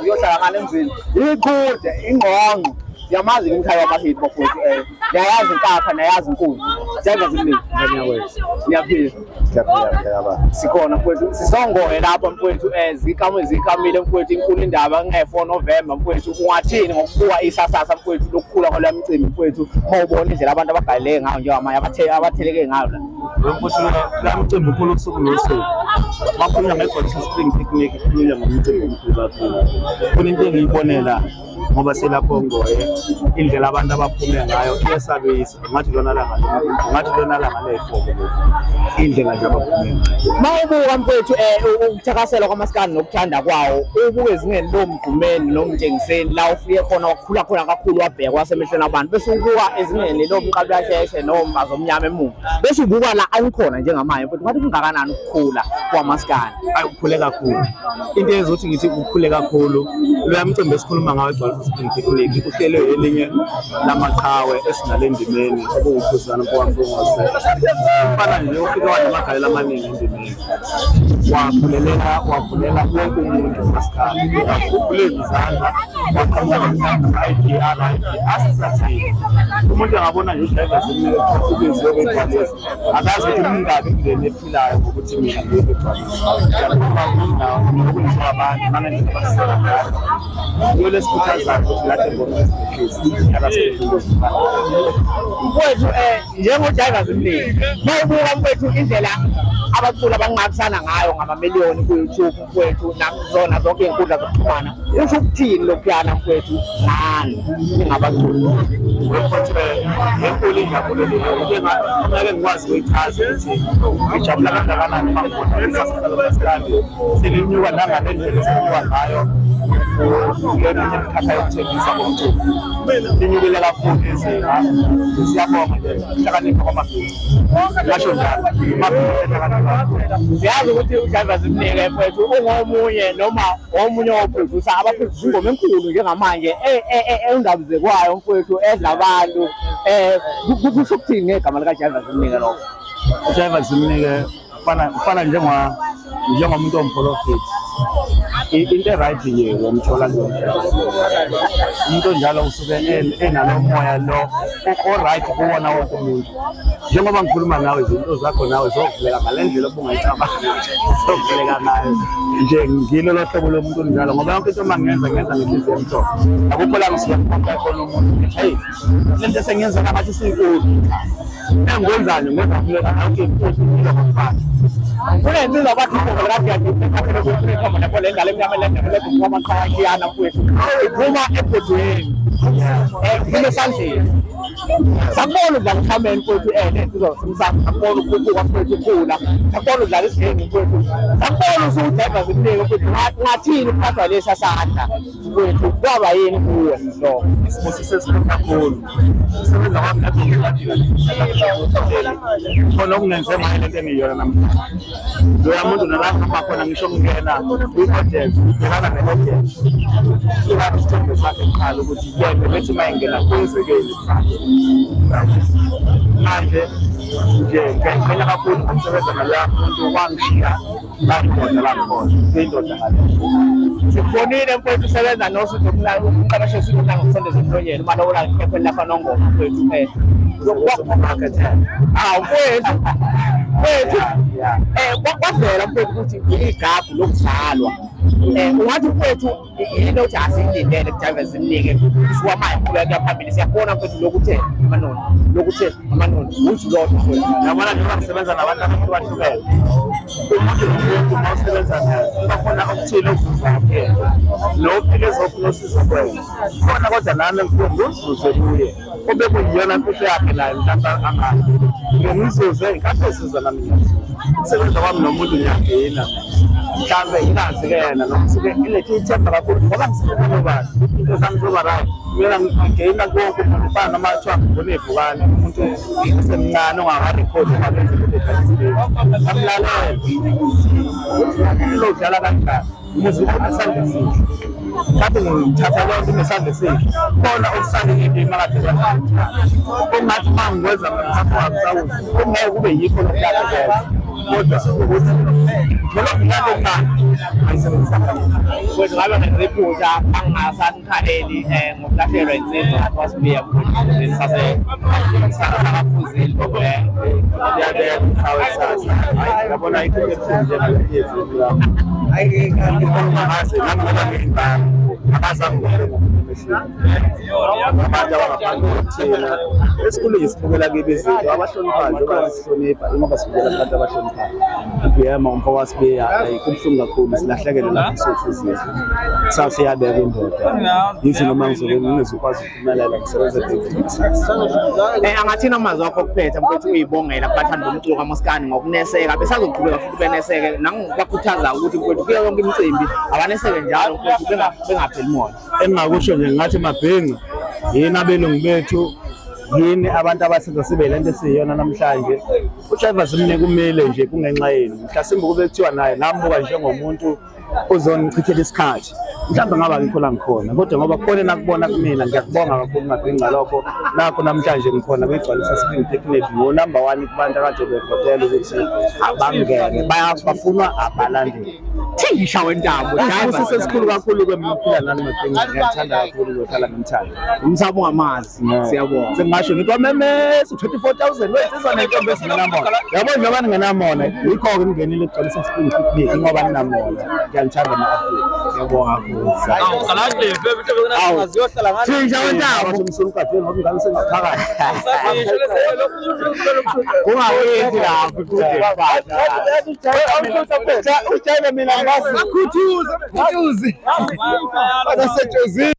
Kuyohlala ngale emzini. Iqhude, ingqongqo. Siyamazi umkhaya wamahit bafowethu niyayazi inkakha, niyayazi inkulu. Siyazi zimniki. Niyaphila. Siyaphila baba. Sikhona mfowethu, sisongoye lapha mfowethu, zikame zikamile mfowethu, inkulu indaba nge-4 November mfowethu. Ungathini ngokubuka isasasa mfowethu lokukhula kwalo mcimbi mfowethu, uma ubona indlela abantu abagalele ngayo njengamanje abatheleke ngayo la? Mfowethu, la mcimbi ukhulu usuku nosuku. Bakhulunywa nge-Gcwalisa Spring Picnic, kukhulunywa ngomcimbi omkhulu kakhulu. Khona into engiyibonela ngoba selapho ngoye indlela abantu abaphume ngayo iyesabisa. Ngathi lona langa, ngathi lona langa ley'fomo indlela nje abaphume ngayo. Uma ubuka mfowethu ukuthakasela kwamaskandi nokuthanda kwawo, ubuke ezingeni lomgqumeni nomtshengiseni la ufike khona wakhula khona kakhulu wabhekwa wasemehlweni abantu, bese ubuka ezingeni lomqabulasheshe nomfazi omnyama emuva, bese ubuka la angikhona njengamanje mfowethu, ngathi kungakanani ukukhula kwamaskandi? Ayi, ukhule kakhulu. Into eyenza ukuthi ngithi ukhule kakhulu, loya mcimbi esikhuluma ngawo eGcwalisa Spring Picnic uhlelwe elinye lamaqhawe esinale endimeni okuwukhuzana mfokaMpungose. Umfana nje ufike wanamagalelo amaningi endimeni, wakhulelela wavulela wonke umuntu umaskandi, uvule izandla waqhamuka nama-idea asizathini. Umuntu angabona nje uDriver Zimnike ubiziwe kwigcwalisa, akazi ukuthi mingaki imindeni ephilayo ngokuthi mina ngiye kwigcwalisa. Ngiyakhuluma nokungisho abantu nangendlela abasiseka ngayo. Iyo lesikhuthazayo ukuthi lathi ngoma ezinehlezi mfowethu, njengoJiva Zimnike, uma ubuka mfowethu indlela abaculi abanqakisana ngayo ngamamiliyoni ku-YouTube mfowethu nakuzona zonke iy'nkundla zokuxhumana, kusho ukuthini lokhuyana mfowethu ngani ningabaculi? Mfowethu, enkulu injabulo leyo, into engeke ngikwazi ukuyichaza ukuthi ngijabula kangakanani uma ngibona isasasa lomaskandi selinyuka nangale ndlela eselinyuka ngayo kuleminye imikhakha yokuthengisa ngomculo. Linyukile kakhulu izinga. Siyabonga nje ukuhlakanipha kwamabhici, ngasho njalo, amabhici ehlakanipha kakhulu. Siyazi ukuthi uJiva Zimnike mfowethu ungomunye noma omunye woproducer abaproduce ingoma enkulu njengamanje engabuzekwayo mfowethu, edla abantu. Kusho ukuthini ngegama likaJiva Zimnike lokho? UJiva Zimnike ufana njengomuntu owumprofethi. Into e-right nje womthola kulo umuntu onjalo, usuke enalo moya lo o-right kuwona wonke umuntu. Njengoba ngikhuluma nawe, izinto zakho nawe zovuleka ngale ndlela obungayicabanga, zovuleka ngayo nje. Ngilo lo hlobo lomuntu onjalo, ngoba yonke into uma ngiyenza, ngiyenza ngenhliziyo emhlophe. Akukho la ngisuke ngiphoqa khona umuntu ngithi, "Hey, le nto esengiyenza ngathi isinkulu." Engikwenzayo ngenza kuleka yonke inkosi impilo ngokufana. Kunensizwa bathi ingoma likaDiyadi ekhathele kuyikhomba lapho le ndala emnyama le ndaba le kwamaqhawakiyana mfowethu, iphuma ebhodweni, iphuma esandleni. Sakubona udlala uhameni mfowethu, nensizwa zasemsamo. Sakubona ukhuphuka mfowethu, ukhula. Sakubona udlala isigengi mfowethu. Sakubona usuwuDriver Zimnike mfowethu. Ngathini ukuphathwa lesa sandla mfowethu? Kwaba yini kuwe lokho? Isibusiso esikhulu kakhulu usebenza kwami lapho khona okungenze ngayo lento engiyona namhlanje. Loya muntu nala ngihamba khona, ngisho ngingena kwi-audience, ubhekana ne-audience, ufika isithombe sakhe kuqala ukuthi yena bethi uma ingena kwenzekeni manje nje. Ngiyayiqhenya kakhulu ngokusebenza naloya muntu, wangishiya la indoda la ngikhona, indoda ngale. Sikubonile mfowethu usebenza noSuthu, umqeqeshi osuke unangokusondeza emlonyeni umalobola ngekhefeni lapha nongoma mfowethu. Awu mfowethu, mfowethu, kwavela mfowethu ukuthi igagu lokuzalwa. Ungathi mfowethu yini othi asiyilindele kuJiva Zimnike kusuka manje kuqhubeka kuya phambili? Siyabona mfowethu lokuthe amanoni, lokuthe amanoni uju lodwa mfowethu. Yabona, njengoba ngisebenza nabantu abahlukahlukene, umuntu nomuntu uma usebenza naye kuba khona okuthile okuzuzayo kuyena, nofike ezofuna usizo kuwena khona, kodwa nami ngifike ngizuze kuye obekuyiyona mfihlo yakhe naye mhlawumbe angazi. Ngimzuze nkathi ezuza, nami ngiyazuza. Ukusebenza kwami nomuntu ngiyagcina mhlawumbe ngingazi-ke yena noma usuke ngilethe ithemba kakhulu ngoba ngisebenza nobani, into zami zoba right. Mina ngigeyina konke umuntu fana noma kuthiwa ngibone ivukane umuntu osemncane ongakarekhodi, ongakenzi lutho, amlalela ukuthi lo udlala kanjani umuzi unesandla esihle. Kade ngithatha lonke inesandla esihle khona okusale into imakade kanjani, ongathi uma ngikwenza ngaphambi kwami sawuthi okungeke kube yikho lokudala kwenza. Kodwa ukuthi noma ngilale encane ayisebenzisa Kwethu ngabe ngenza iphutha angingasanikhaleli ngokulahlekelwa insizwa kwasibiya mfowethu sase sakaphuzile. Ngiyabeka umhawe kusasa. Hayi, yabona ayikho into ebuhlungu njengale yezulu lapho. Ngaze nami ngoba ngiyingane abazange ngibone ngokuphuma abantu abangaphandle kuthina esikhulu sibukela kibo izinto abahloniphayo njengoba sihlonipha ingoba sibukela kubantu abahloniphayo. Ibhema umfo wasibiya kubuhlungu kakhulu silahlekele lapho sofuzile. Kusasa iyabeka indoda yithi noma ngizobe ngingezukwazi ukuphumelela ngisebenza ebhenki kusasa. Angathini amazwi akho okuphetha mfowethu uyibongela kubathandi bomculo kaMaskandi ngokuneseka besazoqhubeka futhi beneseke nangokubakhuthaza ukuthi mfowethu kuyo yonke imicimbi abaneseke njalo mfowethu bengapheli moya. Engingakusho nje ngathi mabhinca yini abelungu bethu yini abantu abasenza sibe lento esiyiyona namhlanje. UJaiva simnike umile nje kungenxa yenu. Mhlasimbe kube kuthiwa naye nambuka njengomuntu ozonichithela isikhathi mhlawumbe ngaba ngikho la ngikhona, kodwa ngoba khona nakubona kumina ngiyakubonga kakhulu mabhinca lokho. Nakho namhlanje ngikhona kuyigcwalisa Spring Picnic ngo-number 1 kubantu akade bevotela ukuthi abangene bafunwa abalandeli. Thisha wentambo Isibusiso esikhulu kakhulu-ke mina ukuphila nani mabhinca, ngiyakuthanda kakhulu ukuyohlala ngimthanda. Umsamo ungamazi. Siyabonga. Sengingasho ngithi wamemesa u-24,000 wensizwa nentombi ezingenamona. Yabo njengoba ningenamona yikho-ke ningenile ekugcwalisa Spring Picnic ngoba ninamona. Ngiyanithanda ma-Afrika. Siyabonga kakhulu. Thisha wentambo. Umsulukadeni ngoba ingane sengaphakathi. Kungakuyethi lapho kude. Ujaiva mina ngazi. Khuthuze, khuthuze. Basetshenzini.